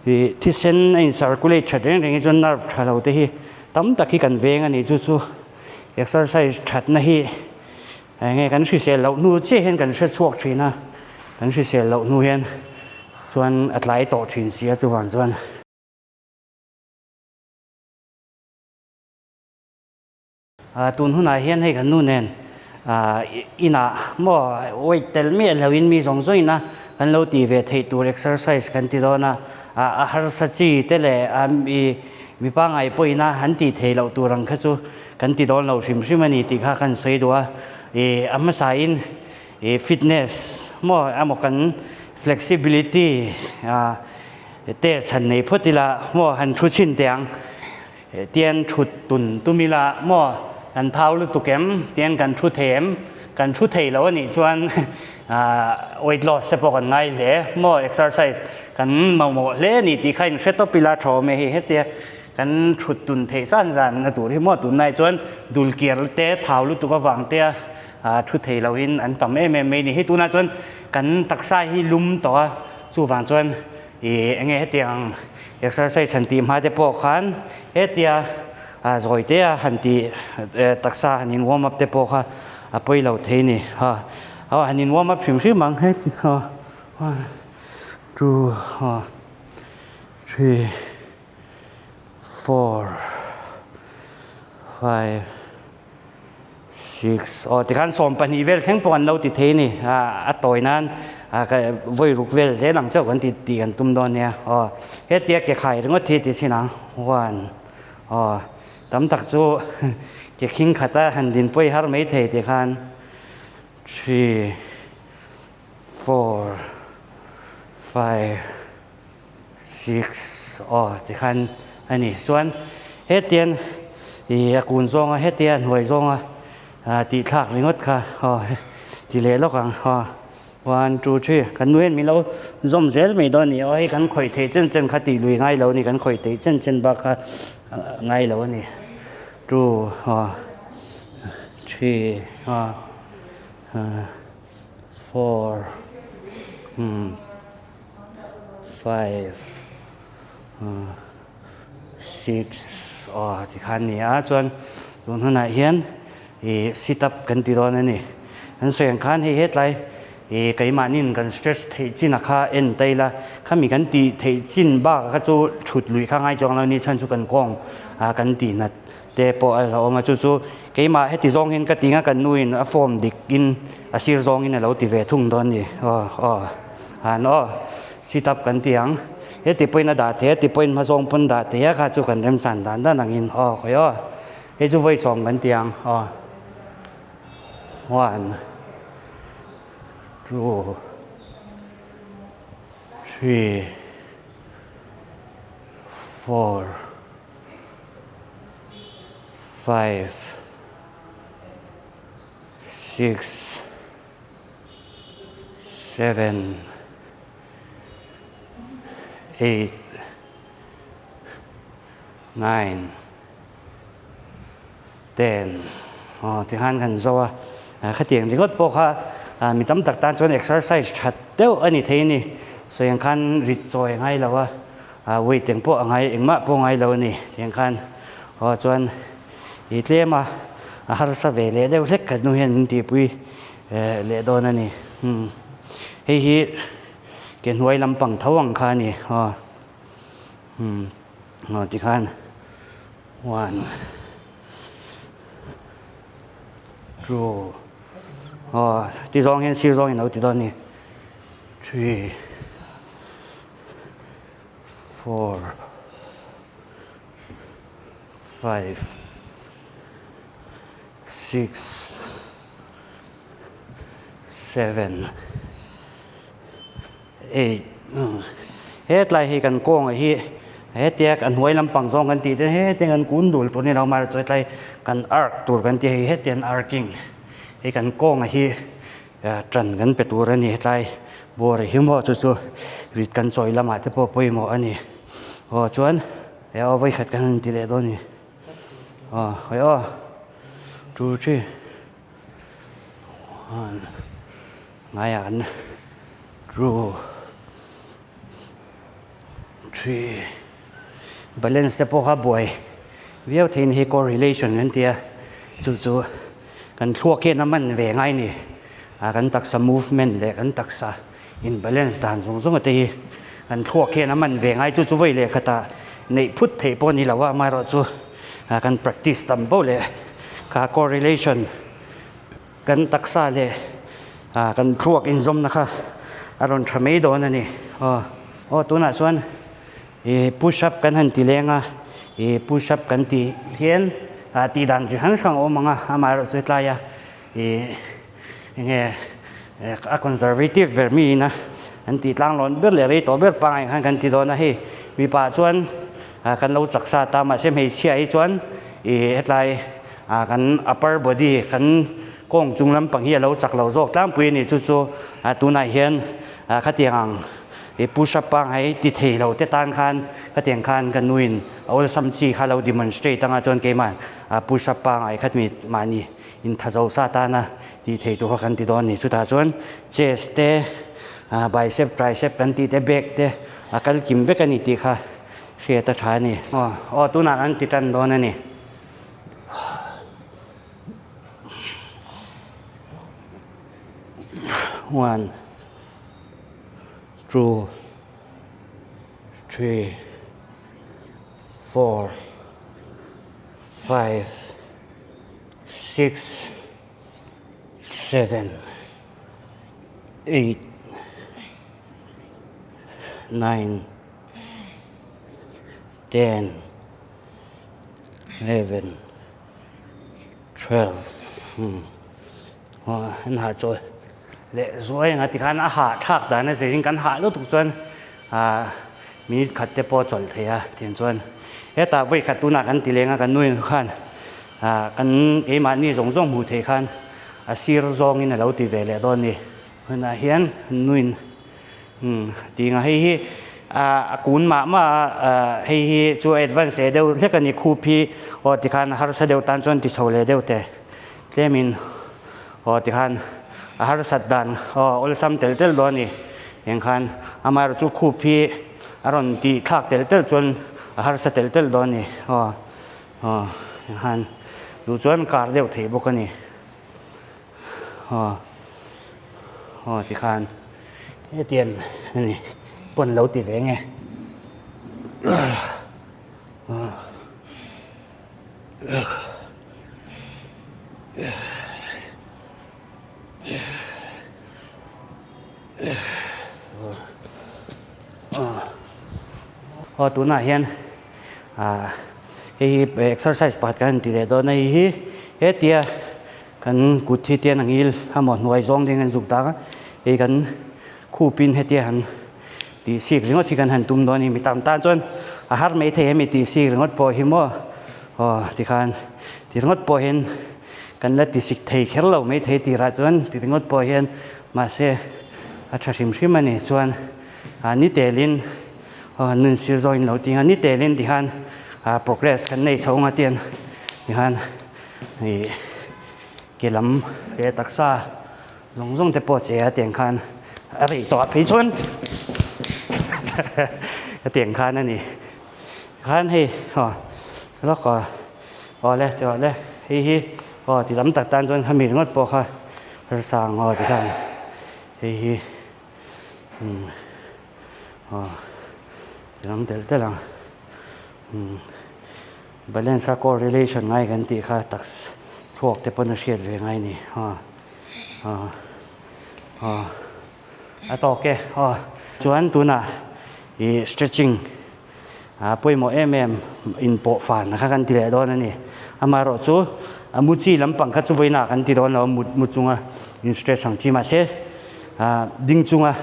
Ih thisen a in circulate that reng reng hi chuan nerve tha lo te hi tam tak hi kan veng a ni. Chu chu exercise thatna hi eng nge kan hrisel loh hnu chiah hian kan hre chhuak thin a, kan hrisel loh hnu hian chuan a tlai tawh thin si a chuvang chuan. Tun hunah hian hei kan nu nen inah maw weight tel miah loin mi zawng zawngin a kan lo tih ve theih tur exercise kan ti dawn a, a harsa chi te leh mi pangngai pawhin a han tih theih loh tur ang kha chu kan ti dawn lo hrim hrim a ni tih kha kan sawi duh a, a hmasain fitness maw emaw kan flexibility test han nei phawt ila maw han thu chhin teh ang. Tian thut tun tum ila maw kan thau lutuk em? Tian kan thu thei em? Kan thu thei lo a nih chuan weight loss te pawh kan ngai hle maw exercise kan mamawh hle a ni tih kha in hre tawp ila tha awm e hei hetia kan thut tun theih zan zan na tur hi maw tunlai chuan dul kiar te thau lutuk avang te a thu thei lo in an tam em em mai a ni. Hei tunah chuan kan taksa hi lum tawh a chuvang chuan Ih enge hetiang exercise han tih hma te pawh khan hetia zawi te a han tih taksa han in warm up te pawh kha a pawi lo thei ni ha aw han in warm up hrim hrim ang heti ha one two ha three four five Six aw tikhan 12 vel thleng pawh an lo ti thei a ni a tawi nan vawi ruk vel zel ang chauh kan ti tih kan tum dawn nia aw hetia ke khai ringawt hi ti chin ang one aw tam tak chu ke khing khata han din pawi har mai thei tikhan three four five six aw tikhan a ni chuan hetian ih a kun zawnga hetia hnuai zawnga ah tih thlak ringawt kha aw ti leh lawk ang aw one two three kan nu hian min lo zawm zel mai dawn a ni aw hei kan khawih theih chen chen kha tih lui ngai lo a ni kan khawih theih chen chen bak kha ngai lo a ni two aw three aw four umm. Five six aw tikhan a ni a chuan tun hunah hian ih sit up kan ti dawn a ni an sawi ang khan hei hetlai ih keimahniin kan stretch theih chin a kha en ta ila khami kan tih theih chin bakah kha chu thut luih kha ngai chuang lo a ni chhan chu kan kawng ah kan tih nat te pawh a hlauhawm a chu chu keimah heti zawng hian ka ti ang a kan nuin a form dik in a sir zawngin a lo ti ve thung dawn a ni aw aw. Han aw, sit up kan ti ang. Heti pawhin a dah thei a, ti pawhin hma zawng pawn dah thei a, kha chu kan remchan dan dan angin aw khawi aw. Hei chu vawi sawm kan ti ang aw. One, two, three, four, five, six. Seven, eight, nine, ten aw tikhan kan zo a khatiang ringawt pawh kha mi tam tak tan chuan exercise that deuh a ni thei a ni sawi ang khan rit chawi a ngai lo a weight eng pawh a ngai engmah pawh a ngai lo a ni tiang khan aw chuan ih tlem a a harsa ve leh deuh hlek kan nu hian min tihpui leh dawn a ni hei hi ke hnuai lampang tho ang kha a ni aw aw tikhan one two aw ti zawng hian sir zawng in lo ti dawn a ni three four five six seven eight hetlai hi kan kawngah hi hetia a hnuai lampang zawng kan tih te hetiang kan kun dul tur a ni lo mahse hetlai kan arc tur kan tih hei hetiang arcing hei kan kawngah hi tan kan pe tur a ni hetlai bawr hi maw chu chu rit kan chawi lamah te pawh pawimawh a ni aw chuan he aw vawikhat kan han ti leh dawn a ni aw hawi aw two three one ngaiah an two. Thri balance te pawh kha buai viau theiin hi correlation kan ti a, chu chu kan thluak hian a man ve ngai a ni. Ah kan taksa movement leh kan taksa in balance dan zawng zawng te hi kan thluak hian a man ve ngai chu chu vawi leh khatah neih phut theih pawh a ni lo a, amaherawhchu ah kan practice tam poh leh kha correlation Kan taksa leh kan thluak inzawmna kha a rawn tha mai dawn a ni. Aw aw tunah chuan ih push up kan han ti leng a, ih push up kan tih hian tih dan chi hrang hrang a awm ang a, amaherawhchu hetlaia ih enge a conservative ber miin a an tih tlanglawn ber leh rei tawh ber pangngai khan kan ti dawn a hei mipa chuan kan lo chak sa ta mahse hmeichhia hi chuan ih hetlai Ah kan upper body kan kawng chung lampang hi a lo chak lo zawk tlangpui a ni chu chu ah tunah hian ah khatiang ang ih push up pangngai ti thei lo te tan khan khatiang khan ka nuin a awlsam chi kha lo demonstrate anga chuan keimah ah push up pangngai kha mi mahni intha zo sa tana tih thei tur kha kan ti dawn a ni chutah chuan chest te ah bicep tricep kan tih te back te a kal kim vek a ni tih kha hriat a tha a ni aw aw tunah kan ti tan dawn a ni. One, two, three, four, five, six, seven, eight, nine, ten. 11 12 hmm aw an hah chawi leh zuai anga tikhan a hah thlak dan a zeirin kan hah lutuk chuan ah minute khat te pawh a chawlh thei a tiang chuan hetah vawi khat tunah kan ti leng a kan nuin khan ah kan keimahni zawng zawng hmuh theih khan a sir zawngin a lo ti ve leh dawn a ni hunah hian nuin. Umm tih nga hei hi a kun mah mah a hei hi chu advance leh deuh hlek a ni khup hi aw tikhan a harsa deuh tan chuan ti chho leh deuh teh tlemin aw tikhan a harsat dan aw awlsam tel tel dawn a ni eng khan amaherawhchu khup hi a rawn tih thlak tel tel chuan a harsa tel tel dawn a ni aw aw eng khan duh chuan kar deuh theih bawk a ni. Aw aw tikhan hetiang a ni pawn lo ti ve nge aw tunah hian ah hei hi exercise pakhat kan han ti leh dawn a hei hi hetia Kan kut hi tian a ngil a maw hnuai zawng ding an zuk tak a, hei kan khupin hetia han tih sik ringawt hi kan han tum dawn a ni. Mi tam tan chuan a har mai thei hemi tih sik ringawt pawh hi maw aw tikhan ti ringawt pawh hian kan la ti sik thei kher lo mai thei tirah chuan ti ringawt pawh hian mahse a tha hrim hrim a ni. Chuan ah ni telin aw nun sir zawkin lo ti ang a, ni telin tikhan ah progress kan nei chho ang a tiang tikhan. Ih ke lam leh taksa zawng zawng te pawh che a tiang khan a rei tawh phei chuan a tiang khan a ni khan hei aw lawk aw aw le tih le hei hi aw ti lam tak tan chuan khami ringawt pawh kha harsang aw ti khan hei hi umm aw ti lam telh telh ang umm. Balance kha correlation ngai kan tih kha tak thluak te pawn a hriat ve ngai ni aw aw aw a tawk e aw chuan tunah ih stretching ah pawimawh em em inpawh fan kha kan ti leh dawn a ni amaherawh chu a mu chi lampang kha chu vawiinah kan ti dawn lo a mut mu chunga in stretch ang chi mahse ah ding chunga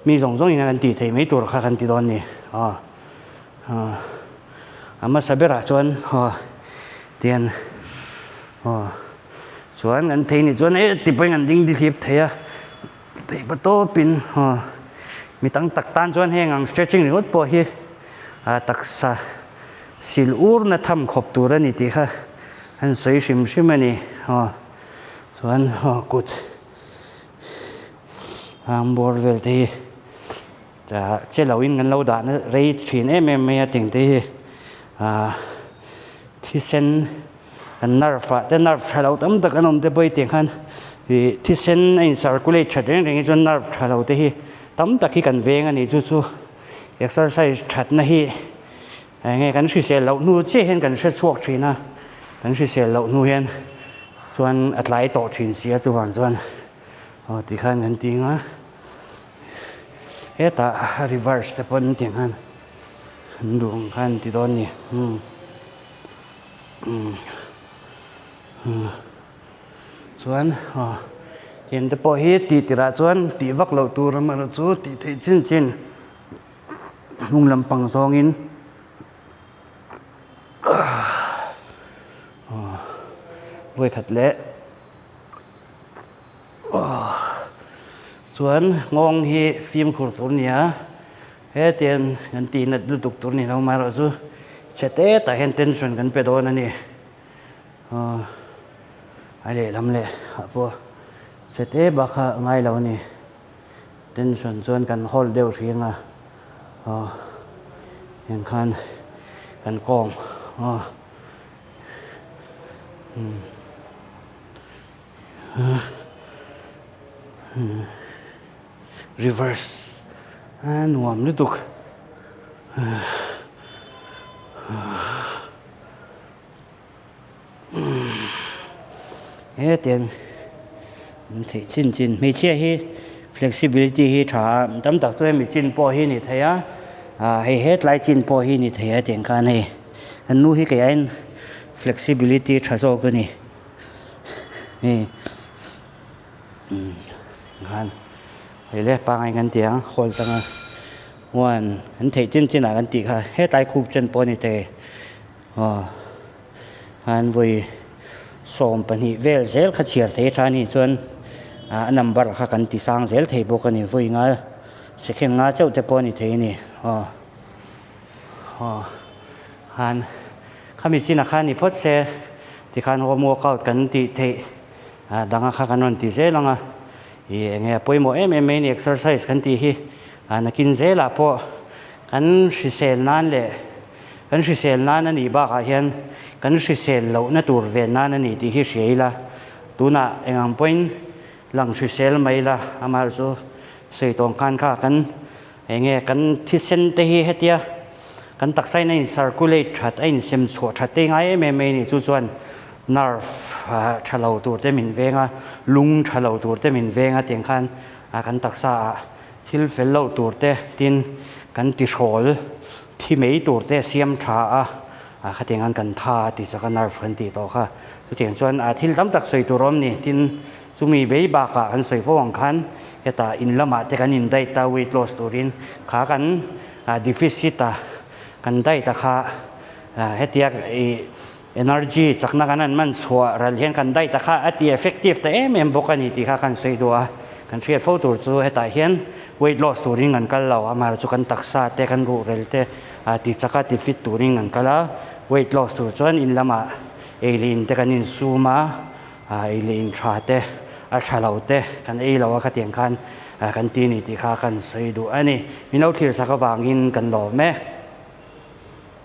mi zawng zawngin an tih theih mai tur kha kan ti dawn a ni aw. A hmasa berah chuan aw tian aw chuan kan thei nih chuan eh ti pawhin an ding dihlip thei a theih pa tawpin aw mi tam tak tan chuan heng ang stretching ringawt pawh hi a taksa sil urna tham khawp tur a ni tih kha an sawi hrim hrim a ni aw chuan aw kut ang bawr vel te hi. Che loin kan lo dahna rei thin em em mai a teng te hi ah thisen kan nerve ah te nerve tha lo tam tak an awm te pawh hi tiang khan ih thisen a in circulate that reng reng hi chuan nerve tha lo te hi tam tak hi kan veng a ni chu chu exercise that na hi eng nge kan hrisel loh hnu chiah hian kan hre chhuak thin a kan hrisel loh hnu hian chuan a tlai tawh thin si a chuvang chuan aw tikhan kan ti ang a. Hetah reverse te pawn ti khan an duh ang khan an ti dawn a ni umm umm umm chuan aw tiang te pawh hi tih tirah chuan tih vak loh tur amaherawh chu tih theih chin chin hnung lampang zawngin aw vawikhat leh. Chuan nghawng hi fimkhur tur a ni a, hetiang kan tih nat lutuk tur a ni lo amaherawh chu chhe te tah hian tension kan pe dawn a ni. A lehlam leh ah pawh chhe te bak kha a ngai lo a ni, tension chuan kan hold deuh hrih ang a, heng khan kan kawng. Reverse a nuam lutuk hetiang an theih chin chin hmeichhia hi flexibility hi tha a tam tak chu hemi chin pawh hi a ni thei a ah hei hetlai chin pawh hi a ni thei a tiang khan hei an nu hi kei aiin flexibility tha zawk a ni. Hei khan hei le pangai kan ti ang hall tanga one an theih chin chin ah kan tih kha hetlai khup chen pawh a ni thei aw khan vawi 12 vel zel kha chhiar thei tha a nih chuan ah a number kha kan ti sang zel thei bawk a ni vawi nga second nga chauh te pawh a ni thei a ni aw aw khan. Khami chinah khan ni phawt se tikhan home workout kan tih theih danga kha kan rawn ti zel ang a, ih eng nge a pawimawh em em mai ni exercise kan tih hi nakin zelah pawh kan hrisel nan leh kan hrisel nan a nih bakah hian kan hrisel lohna tur ven nan a ni tih hi hria ila tunah eng ang pawhin lang hrisel mai ila amaherawhchu sawi tawng khan kha kan Eng nge kan thisen te hi hetia kan taksa in a in circulate that a in sem chhuah that te ngai em em mai a ni. Chu chuan nerve tha lo tur te min veng a, lung tha lo tur te min veng a tiang khan kan taksa ah thil fel lo tur te tin kan tihrawl thi mai tur te siam tha a, khatiang khan kan tha a tih chak a nerve kan tih tawh kha. Chutiang chuan thil tam tak sawi tur a awm ni. Tin Chumi bei bakah kan sawi fo ang khan hetah in lamah te kan in diet a weight loss turin kha kan deficit a kan diet a kha hetia ih energy chakna kan han man chhuah ral hian kan diet a kha a ti effective ta em em bawk a ni tih kha kan sawi duh a, kan hriat fo tur chu hetah hian weight loss turin kan kal lo amaherawhchu chu kan taksa te kan ruhrel te ti chaka ti fit turin kan kal a, weight loss tur chuan in lamah ei leh in te kan insum a. Ei leh in tha te, a tha lo te kan ei lo a khatiang khan kan ti a ni tih kha kan sawi duh a ni. Min lo thlir sak avangin kan lawm e.